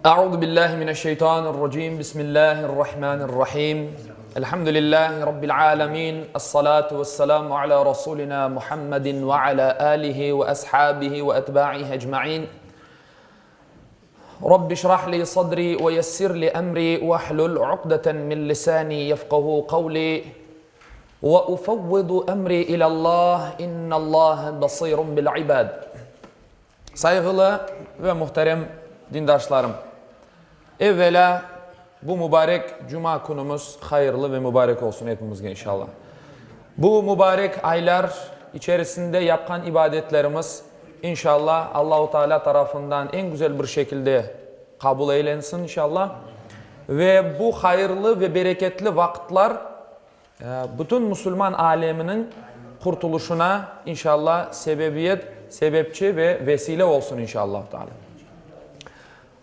Euzu billahi mineşşeytanirracim. Bismillahirrahmanirrahim. Elhamdülillahi rabbil alamin. Essalatu vesselamu ala rasulina Muhammedin ve ala alihi ve ashabihi ve etba'ihi ecmaîn. Rabbi şrah li sadri ve yessir li emri vehlul uqdeten min lisani yefkahu kavli ve ufevvidu emri ilallah innallaha basirun bil ibad. Sayğılı ve muhterem dindaşlarım! Evvelâ bu mübarek cuma künümiz hayırlı ve mübarek olsun epimizge inşallah. Bu mübarek aylar içerisinde yapqan ibadetlerimiz inşallah Allahu Teala tarafından eñ güzel bir şekilde qabul eylensin inşallah ve bu hayırlı ve bereketli vaqıtlar Bütün musulman aleminiñ qurtulışına, inşalla, sebebiyet, sebepçi ve vesile olsun, inşallahu teala.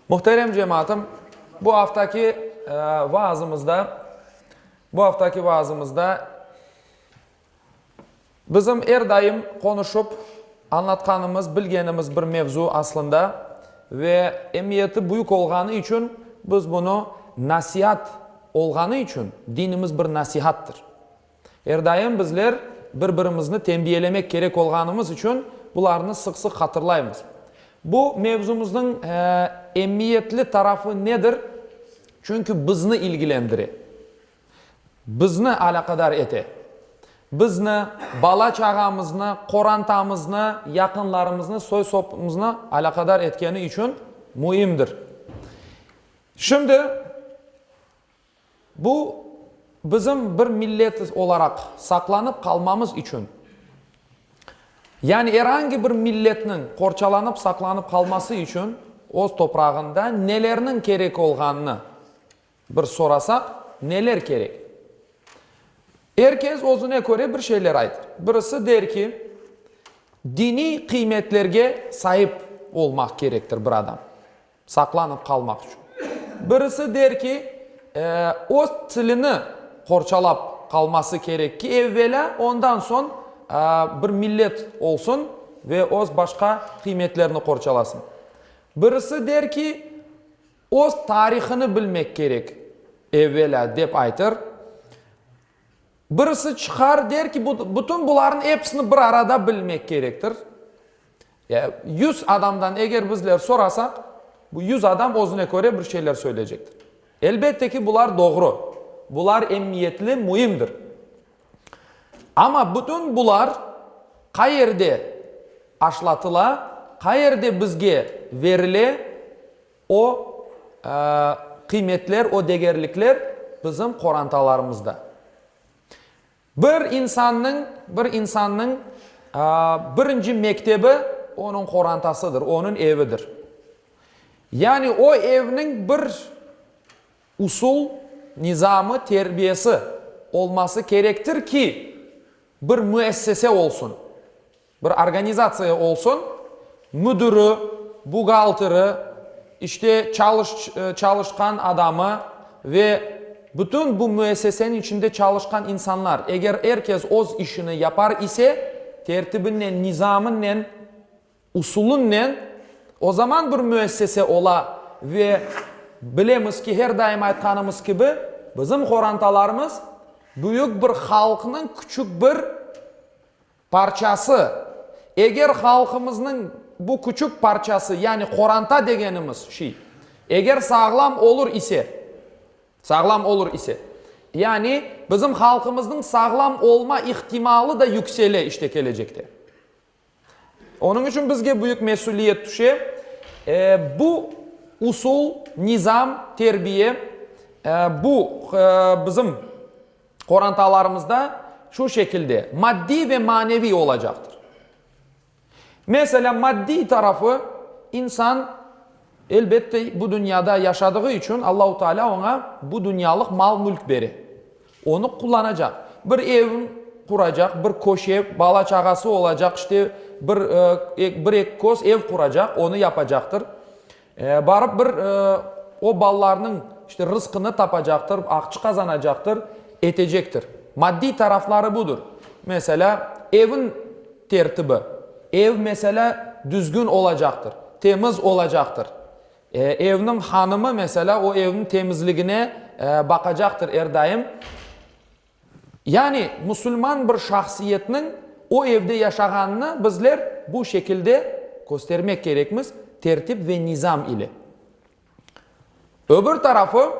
Muhterem cemaatım, bu aftaki vaazımızda, bu aftaki vaazımızda bizim er daim qonuşıp añlatqanımız, bilgenimiz bir mevzu aslında ve emiyeti büyük olğanı içün biz bunı nasiat olğanı içün dinimiz bir nasihattır. Er daim bizler bir-birimizni tenbiyelemek kerek olğanımız içün bularnı sıq-sıq hatırlaymız. Bu mevzumıznıñ emiyetli tarafı nedir? Çünki bizni ilgilendire. Bizni alâqadar ete. Bizni, bala-çağamıznı, qorantamıznı, yaqınlarımıznı, soy-sopımıznı alâqadar etkeni içün müimdir. Şimdi bu bizim bir millet olaraq saqlanıp qalmamız içün, yani er angi bir milletniñ qorçalanıp saqlanıp qalması içün öz toprağında nelerniñ kerek olğanını bir sorasaq, neler kerek? Er kes özüne köre bir şeyler aytır. Birisi der ki, diniy qıymetlerge saip olmaq kerektir bir adam. Saqlanıp qalmaq içün. Birisi der ki, öz tilini qorçalap qalması kerek ki, evvelâ, ondan soñ bir millet olsun ve öz başqa qıymetlerini qorçalasın. Birisi der ki, öz tarihını bilmek kerek evvelâ, dep aytır. Birisi çıqar, der ki, bütün bularnıñ episini bir arada bilmek kerektir. 100 adamdan eger bizler sorasaq, bu 100 adam özüne köre bir şeyler söyleycektir. Elbette ki, bular doğru, bular emiyetli, müimdir. Amma bütün bular qayerde aşlatıla, qayerde bizge verile, o qıymetler, o degerlikler bizim qorantalarımızda. Bir insannıñ, bir insannıñ birinci mektebi onıñ qorantasıdır, onıñ evidir. Yani o evniñ bir usul, nizamı, terbiyesi olması kerektir ki, bir müessese olsun. Bir organizatsiya olsun, müdüri, buhgalteri, işte çalışqan adamı ve bütün bu müesseseniñ içinde çalışqan insanlar, eger er kes öz işini yapar ise, tertibinen, nizamınen, usulınen, o zaman bir müessese ola ve bilemiz ki, her daim aytqanımız kibi, bizim qorantalarımız büyük bir halqnıñ küçük bir Parçası. Eger halqımıznıñ bu küçük parçası, yani qoranta degenimiz şey, eger sağlam olur ise, sağlam olur ise, yani bizim halqımıznıñ sağlam olma ihtimalı da yüksele işte kelecekte. Onıñ içün bizge büyük mesüliyet tüşe. Bu usul, nizam, terbiye, bu bizim qorantalarımızda şu şekilde maddiy ve maneviy olacaqtır. Meselâ, maddiy tarafı, insan, elbette, bu dünyada yaşadığı içün Allahu Teala oña bu dünyalıq mal-mülk bere. Onı qullanacaq. Bir ev quracaq, bir köşe, bala-çağası olacaq, işte, bir, bir-eki köz ev quracaq, onı yapacaqtır. Barıp bir o balalarnıñ işte rızqını tapacaqtır, aqçı qazanacaqtır, etecektir. Maddiy tarafları budır. Meselâ, evin tertibi. Ev, meselâ, düzgün olacaqtır, temiz olacaqtır. Evniñ hanımı, meselâ, o evniñ temizligine baqacaqtır er daim. Yani, musulman bir şahsiyetniñ o evde yaşağanını bizler bu şekilde köstermek kerekmiz, tertip ve nizam ile. Öbür tarafı,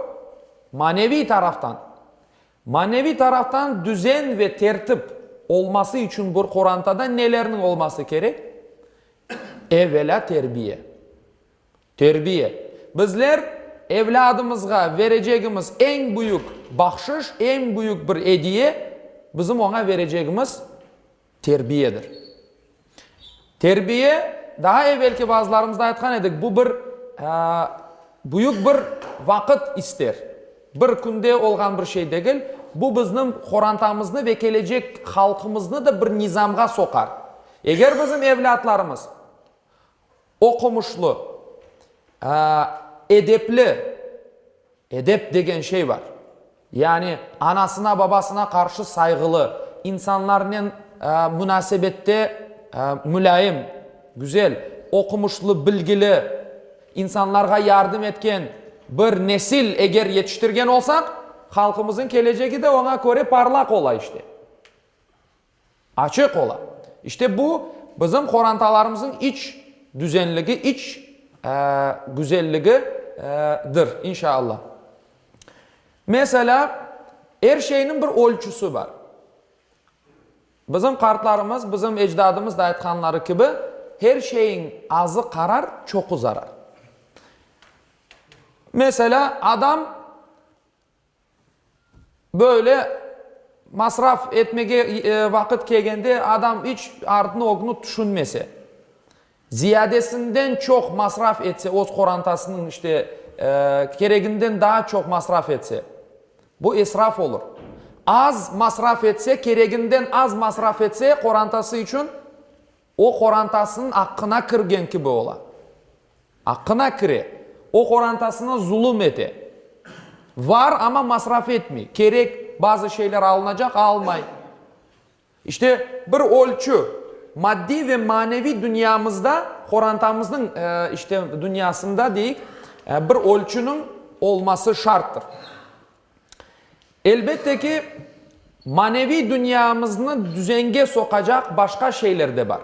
maneviy taraftan. Maneviy taraftan düzen ve tertip olması içün bir qorantada nelerniñ olması kerek? Evelâ terbiye. Terbiye. Bizler evlâdımızğa verecegimiz eñ büyük bahşış, eñ büyük bir ediye, bizim oña verecegimiz terbiyedir. Terbiye, daa evelki vaazlarımızda aytqan edik, bu bir büyük bir vaqıt ister. Bir künde olğan bir şey degil, bu bizniñ qorantamıznı ve kelecek halqımıznı da bir nizamğa soqar. Eger bizim evlâtlarımız oqumışlı, edepli, edep degen şey bar, yani anasına, babasına qarşı sayğılı, insanlarnen munasebette mulâyim, güzel, oqumışlı, bilgili, insanlarğa yardım etken bir nesil eger yetiştirgen olsaq, halqımızın kelecegi de oña köre parlaq ola işte. Açıq ola. İşte bu, bizim qorantalarımızın iç düzenligi, iç güzelligi dir, inşa Allah. Meselâ, er şeyniñ bir ölçüsi bar. Bizim qartlarımız, bizim ecdadımız da aytqanları kibi, her şeyiñ azı qarar, çoqu zarar. Meselâ, adam Böyle masraf etmege vaqıt kelgende adam iç artını-ögüni tüşünmese, ziyadesinden çoq masraf etse, öz qorantasınıñ işte kereginden daa çoq masraf etse, bu israf olur. Az masraf etse, kereginden az masraf etse qorantası içün, o qorantasınıñ aqqına kirgen kibi ola. Aqqına kire. O qorantasına zulum ete. Var, amma masraf etmey. Kerek bazı şeyler alınacaq, almay. İşte, bir ölçü, maddiy ve maneviy dünyamızda, qorantamıznıñ, işte, dünyasında deyik, bir ölçüniñ olması şarttır. Elbette ki, maneviy dünyamıznı düzenge soqacaq başqa şeyler de bar.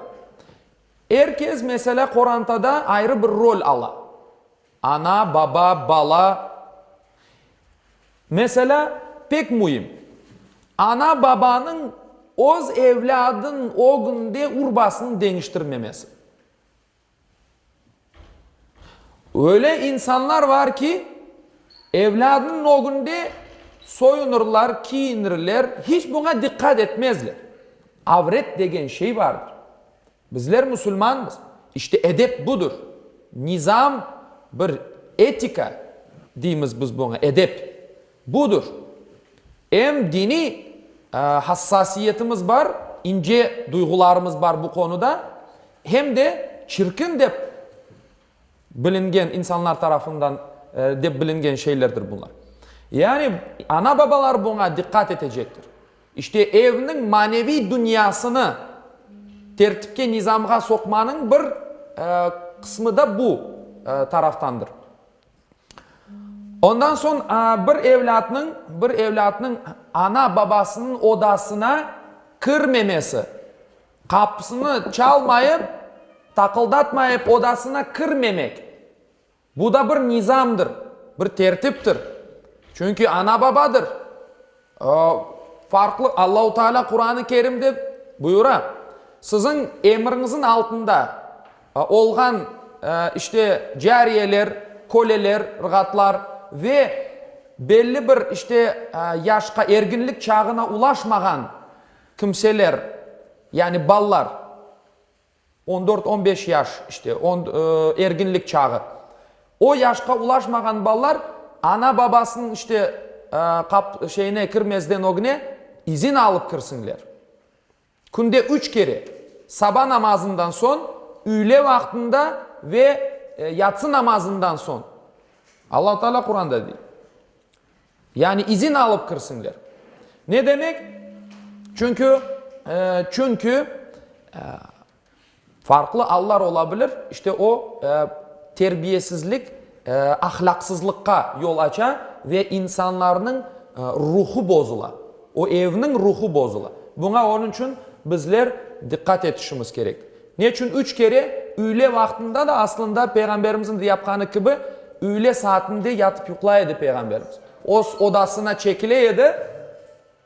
Er kes, meselâ, qorantada ayrı bir rol ala. Ana, baba, bala. Meselâ, pek müim, ana-babanıñ öz evlâdınıñ ögünde urbasını deñiştirmemesi. Öyle insanlar var ki, evlâdınıñ ögünde soyunırlar, kiyinirler, hiç buña diqqat etmezler. Avret degen şey vardır. Bizler musulmanmız. İşte edep budır. Nizam, bir etika deymiz biz buña, edep budır. Em diniy hassasiyetimiz bar, ince duyğularımız bar bu qonuda, hem de çirkin dep bilingen insanlar tarafından dep bilingen şeylerdir bunlar. Yani ana-babalar buña diqqat etecektir. İşte evniñ maneviy dünyasını tertipke, nizamğa soqmanıñ bir qısmı da bu taraftandır. Ondan soñ bir evlâtnıñ, bir evlâtnıñ ana-babasınıñ odasına kirmemesi, qapısını çalmayıp, taqıldatmayıp odasına kirmemek, bu da bir nizamdır, bir tertiptir. Çünki ana-babadır. Farqlı, Allahu Teala Quran-ı Kerimde buyura, Siziñ emriñizin altında olğan, işte, cariyeler, köleler, ırğatlar ve belli bir, işte, yaşqa, erginlik çağına ulaşmağan kimseler, yani ballar, On dört, on beş yaş, işte, on, erginlik çağı. O yaşqa ulaşmağan balalar ana-babasınıñ, işte, qap, şeyine kirmezden ögüne izin alıp kirsinler. Künde üç kere, saba namazından soñ, üyle vaqtında ve yatsı namazından soñ. Allahu Teala Quranda dey. Yani izin alıp kirsinler. Ne demek? Çünki, çünki farqlı allar ola bilir, işte o terbiyesizlik. Ahlâqsızlıqqa yol aça ve insanlarnıñ ruhu bozula, o evniñ ruhu bozula. Buña onıñ içün bizler diqqat etişimiz kerek. Ne içün üç kere üyle vaqtında da aslında Peyğamberimizniñ yapqanı kibi üyle saatinde yatıp yuqlay edi Peyğamberimiz. Öz odasına çekile edi.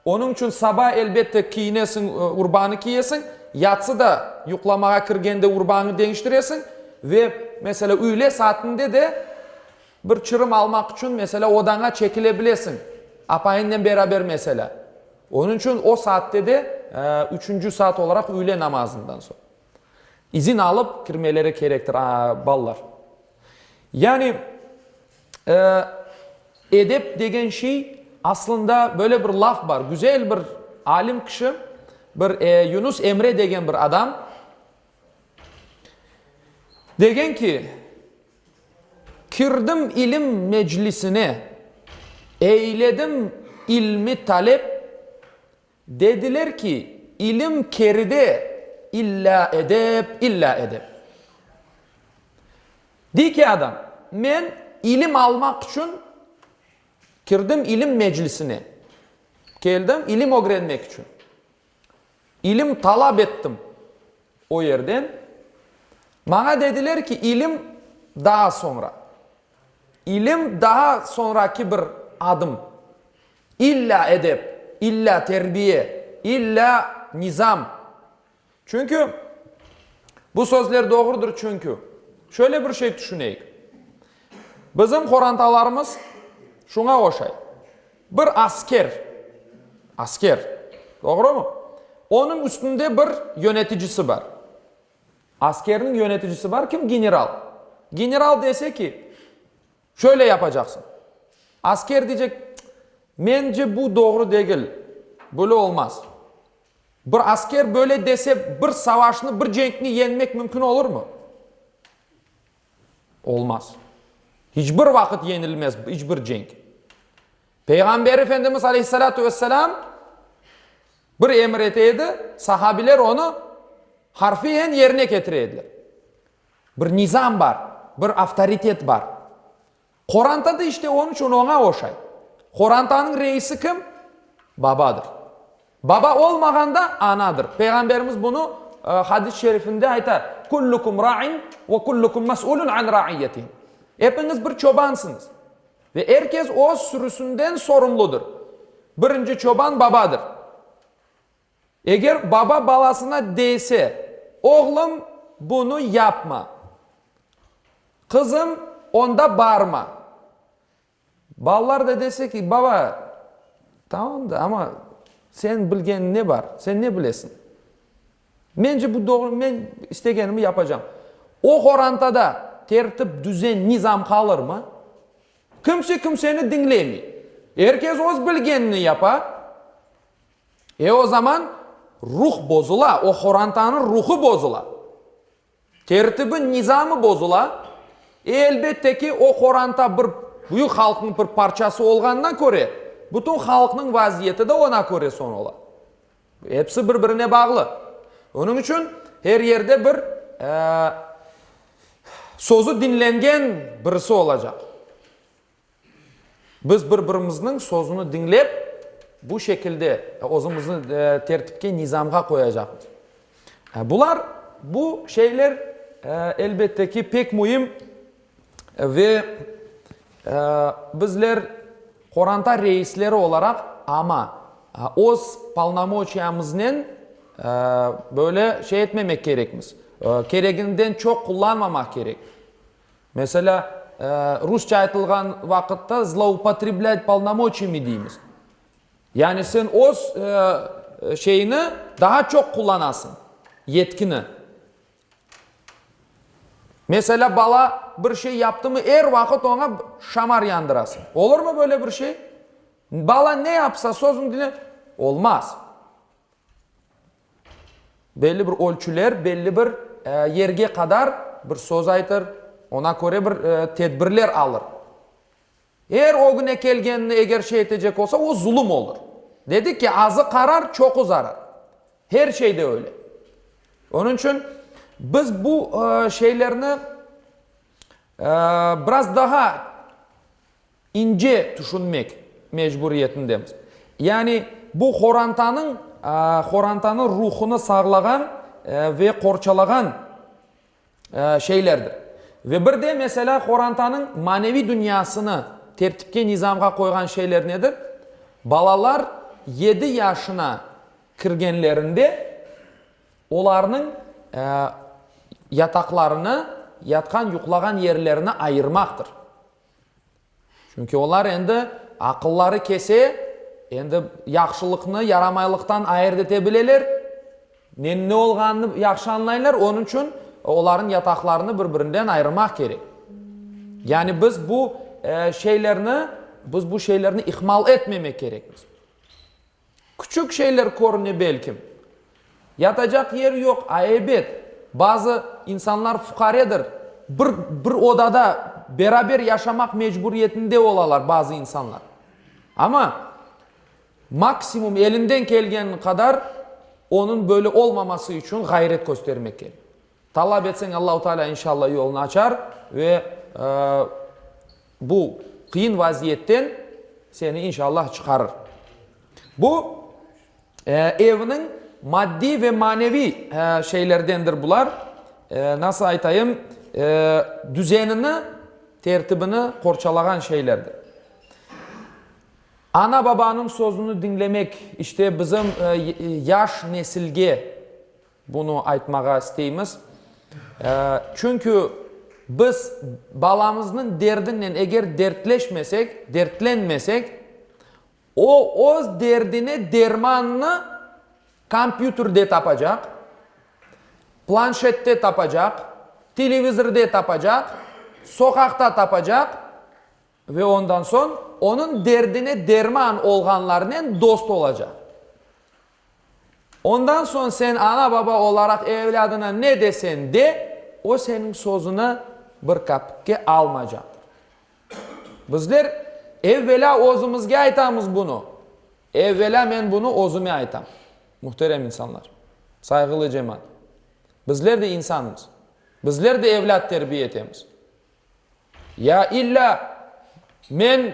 Onıñ içün saba elbette kiyinesiñ, urbanı kiyesiñ, yatsı da yuqlamağa kirgende urbañı deñiştiresiñ ve, meselâ, üyle saatinde de bir çırım almaq içün, meselâ, odaña çekile bilesiñ, apayıñnen beraber, meselâ. Onıñ içün o saatte de, üçünci saat olaraq üyle namazından soñ, izin alıp kirmeleri kerektir, balalar. Yani, edep degen şey, aslında böyle bir laf bar, güzel bir alim kişi, bir Yunus Emre degen bir adam, degen ki, Kirdim ilim meclisine, eyledim ilmi talep, Dediler ki, ilim keride, illâ edep, illâ edep. Dey ki adam, men ilim almaq içün kirdim ilim meclisine, keldim ilim ögrenmek içün. İlim talap ettim o yerden. Maña dediler ki, ilim daa soñra. İlim daa soñraki bir adım. İllâ edep, illâ terbiye, illâ nizam. Çünki, bu sözler doğrudır, çünki, şöyle bir şey tüşüneyik, bizim qorantalarımız şuña oşay, bir asker, asker, doğrumı, onıñ üstünde bir yöneticisi bar. Askerniñ yöneticisi bar, kim? General. General dese ki, Şöyle yapacaqsıñ. Asker deycek, Mence, bu doğru degil, böyle olmaz. Bir asker böyle dese, bir savaşnı, bir cenkni yeñmek mümkün olurmı? Olmaz. İç bir vaqıt yeñilmez iç bir cenk. Peyğamber Efendimiz aleyhissalâtu vesselâm bir emir ete edi, sahabiler onı harfiyen yerine ketire ediler. Bir nizam bar, bir avtoritet bar. Qoranta da işte onıñ içün oña oşay. Qorantanıñ reisi kim? Babadır. Baba olmağanda, anadır. Peyğamberimiz bunı hadis-i şerifinde ayta, Kullukum ra'in ve kullukum mes'ulun an ra'iyyetihi. Epiñiz bir çobansıñız ve er kes öz sürüsinden sorumludır. Birinci çoban babadır. Eger baba balasına dese, Oğlum, bunı yapma, qızım, onda barma. Balalar da dese ki, Baba, tamam da, amma sen bilgen ne bar, sen ne bilesiñ? Mence bu doğru, men istegenimi yapacam. O qorantada tertip, düzen, nizam qalırmı? Kimse kimseni diñlemey. Er kes öz bilgenini yapa. E o zaman ruh bozula, o horantanıñ ruhu bozula, tertibi, nizamı bozula. E elbette ki, o horanta bir büyük halqnıñ bir parçası olğanına köre, bütün halqnıñ vaziyeti de ona köre soñ ola. Episi bir-birine bağlı. Onıñ içün her yerde bir sözü diñlengen birisi olacaq. Biz bir-birimizniñ sözüni diñlep, bu şekilde özümizni tertipke, nizamğa qoyacaqmız. Bular, bu şeyler, elbette ki, pek müim ve bizler qoranta reisleri olaraq, amma öz polnomoçiyamıznen böyle şey etmemek kerekmiz, kereginden çoq qullanmamaq kerek. Meselâ, rusça aytılğan vaqıtta zloupotreblât polnomoçiyami deymiz. Yani sen öz şeyini daa çoq qullanasıñ, yetkini. Meselâ, bala bir şey yaptımı, er vaqıt oña şamar yandırasıñ. Olurmı böyle bir şey? Bala ne yapsa, sözüni diñle, olmaz. Belli bir ölçüler, belli bir yerge qadar bir söz aytır, ona köre bir tedbirler alır. Er ögüne kelgenini eger şey etecek olsa, o zulum olur. Dedik ki, azı qarar, çoqu zarar. Her şeyde öyle. Onıñ içün biz bu şeylerni. Biraz daha ince tüşünmek mecburiyetindemiz. Yani bu horantanıñ, horantanıñ ruhunı sağlağan ve qorçalağan şeylerdir. Ve bir de, meselâ, horantanıñ maneviy dünyasını tertipke, nizamğa qoyğan şeyler nedir? Balalar yedi yaşına kirgenlerinde olarnıñ yataqlarını, yatqan, yuqlağan yerlerini ayırmaqtır. Çünki olar endi aqılları kese, endi yahşılıqnı yaramaylıqtan ayırt ete bileler, neniñ ne olğanını yahşı añlaylar, onıñ içün olarnıñ yataqlarını bir-birinden ayırmaq kerek. Yani biz bu şeylerni, biz bu şeylerni ihmal etmemek kerekmiz. Küçük şeyler körüne belkim. Yatacaq yer yoq, a ebet, bazı insanlar fuqaredir, bir, bir odada beraber yaşamaq mecburiyetinde olalar bazı insanlar. Amma maksimum elinden kelgeni qadar onıñ böyle olmaması içün ğayret köstermek kerek. Talap etseñ Allahu Teala inşallah yolunı açar ve bu qıyın vaziyetten seni inşallah çıqarır. Bu evniñ maddiy ve maneviy şeylerdendir bular, nasıl aytayım, düzenini, tertibini qorçalağan şeylerdir. Ana-babanıñ sözüni diñlemek, işte bizim yaş nesilge Bunı aytmağa isteymiz. Çünki biz balamıznıñ derdinen eger dertleşmesek, dertlenmesek, o öz derdine dermannı kompyuterde tapacaq, planşette tapacaq, televizorde tapacaq, soqaqta tapacaq ve ondan soñ onıñ derdine derman olğanlarnen dost olacaq. Ondan soñ sen ana-baba olaraq evlâdına ne desen de, o seniñ sözüni bir kapikke almaycaqtır. Bizler evvelâ özümizge aytamız bunı. Evvelâ men bunı özüme aytam. Muhterem insanlar, sayğılı cemaat, bizler de insanmız. Bizler de evlât terbiye etemiz. Ya illa men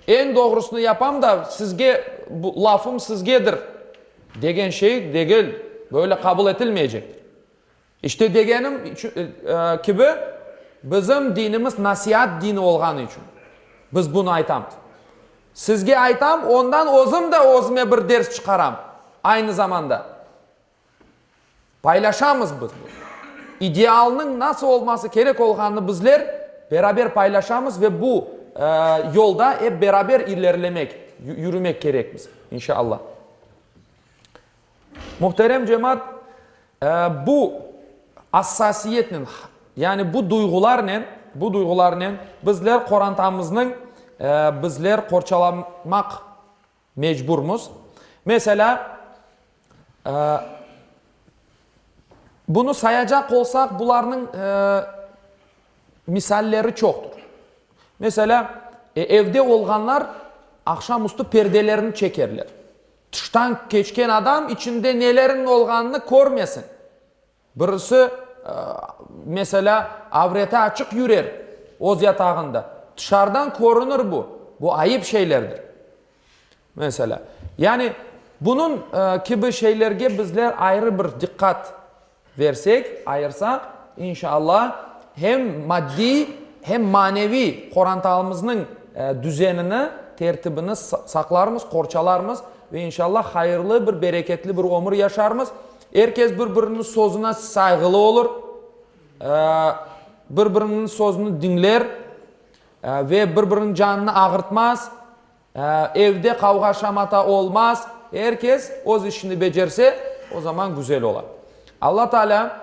eñ doğrusını yapam da, sizge, bu lafım sizgedir degen şey degil, böyle qabul etilmeycektir. İşte degenim kibi, bizim dinimiz nasiat dini olğanı içün biz bunı aytamız. Sizge aytam, ondan özüm de özüme bir ders çıqaram aynı zamanda. Paylaşamız biz bunı. İdealnıñ nasıl olması kerek olğanını bizler beraber paylaşamız ve bu yolda ep beraber ilerilemek, yürümek kerekmiz, inşallah. Muhterem cemaat, bu assasiyetnen, yani bu duyğularnen, bu duyğularnen bizler qorantamıznıñ bizler qorçalamaq mecburmız. Meselâ, bunı sayacaq olsaq, bularnıñ misalleri çoqtur. Meselâ, evde olğanlar aqşam üstü perdelerini çekerler. Tıştan keçken adam içinde neleriñ olğanını körmesin. Birisi, meselâ, avreti açıq yürer öz yatağında. Tışarıdan körünir bu. Bu ayıp şeylerdir. Meselâ. Yani, bunıñ kibi şeylerge bizler ayrı bir diqqat versek, ayırsaq, inşallah, hem maddiy, hem maneviy qorantamıznıñ düzenini, tertibini saqlarmız, qorçalarmız ve inşallah hayırlı bir, bereketli bir ömür yaşarmız. Er kes bir-biriniñ sözüne sayğılı olur, bir-biriniñ sözüni diñler ve bir-biriniñ canını ağırtmaz, evde qavğa-şamata olmaz. Er kes öz işini becerse, o zaman güzel ola. Alla Taalâ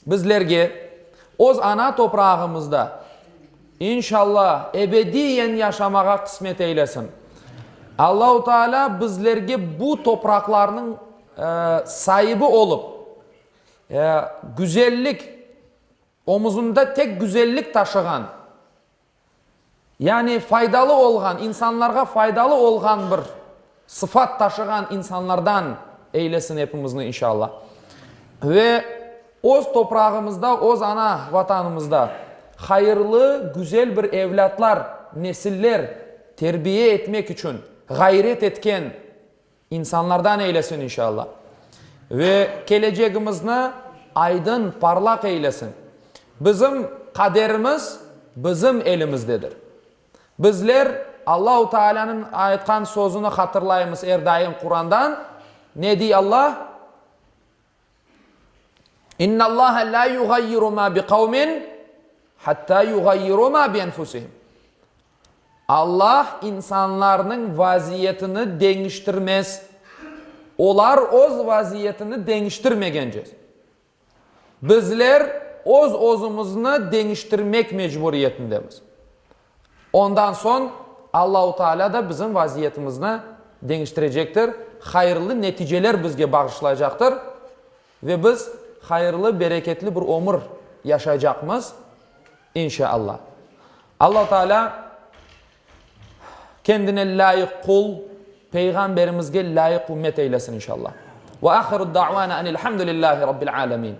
Bizlerge öz ana toprağımızda, inşalla, ebediyen yaşamağa qısmet eylesin. Allahu Teala bizlerge bu topraqlarnıñ saibi olıp, güzellik, omuzında tek güzellik taşığan, Yani faydalı olğan, insanlarğa faydalı olğan bir sıfat taşığan insanlardan eylesin epimizni inşallah. Ve öz toprağımızda, öz ana Vatanımızda. Hayırlı, güzel bir evlâtlar, nesiller terbiye etmek içün ğayret etken insanlardan eylesin inşallah. Ve kelecegimizni aydın, parlaq eylesin. Bizim qaderimiz bizim elimizdedir. Bizler Allahu Taalânıñ aytqan sözüni hatırlaymız er daim Qurandan. Ne dey Allah? İnnallaha la yugayyiru ma biqavmin hatta yugayyiru ma bi enfusihim. Allah insanlarnıñ vaziyetini deñiştirmez, olar öz vaziyetini deñiştirmegence. Bizler öz-özümizni deñiştirmek mecburiyetindemiz. Ondan soñ Allahu Teala da bizim vaziyetimizni deñiştirecektir, hayırlı neticeler bizge bağışlaycaqtır ve biz hayırlı, bereketli bir ömür yaşaycaqmız, inşa Allah. Allahu Teala kendine lâyıq qul, Peyğamberimizge lâyıq ümmet eylesin, inşa Allah. Ve ahiru da'vana enilhamdülillahi rabbil alemin.